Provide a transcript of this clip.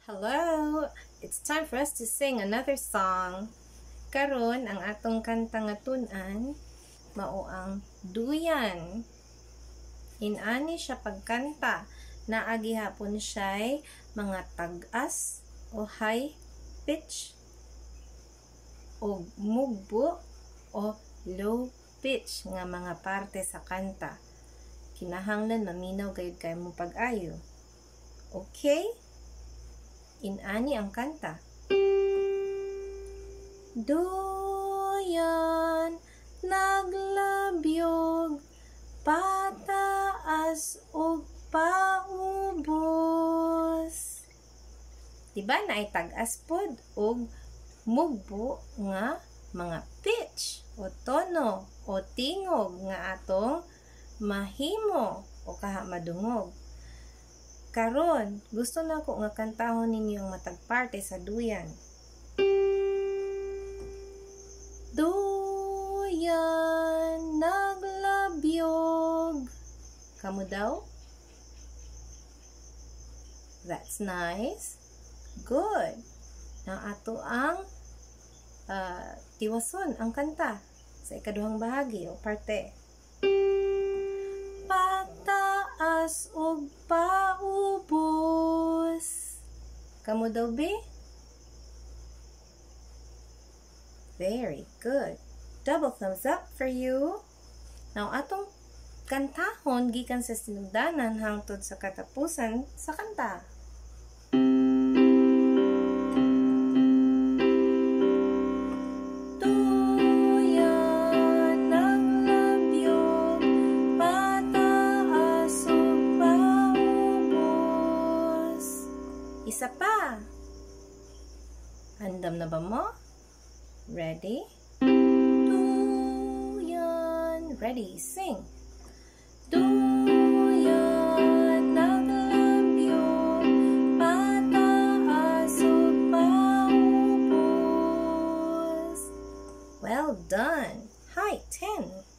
Hello! It's time for us to sing another song. Karon ang atong kanta nga tun-an mao ang Duyan. Inani siya pagkanta. Naa gihapon siya'y mga tag-as o high pitch o mugbo o low pitch nga mga parte sa kanta. Kinahanglan maminaw gayud kay mo pag-ayo. Okay? Inani ang kanta. Duyan naglabyog pataas ug paubos. Diba naay tag-as pod og mugbo nga mga pitch o tono o tingog nga atong mahimo o kaha madungog. Karon, gusto nako nga kantahon ninyo ang matag parte sa duyan. Duyan naglabyog. Kamo daw? That's nice. Good. Now ato ang tiwason ang kanta sa ikaduhang bahagi o parte. Pataas ug paubos. Kamo daw be? Very good. Double thumbs up for you. Now atong kantahon gikan sa sinugdanan hangtod sa katapusan sa kanta. Duyan naglabyog pataas ug paubos. Isa pa. Andam na ba mo? Ready? Duyan. Ready, sing. Duyan naglabyog pataas ug paubos. Well done. High 10.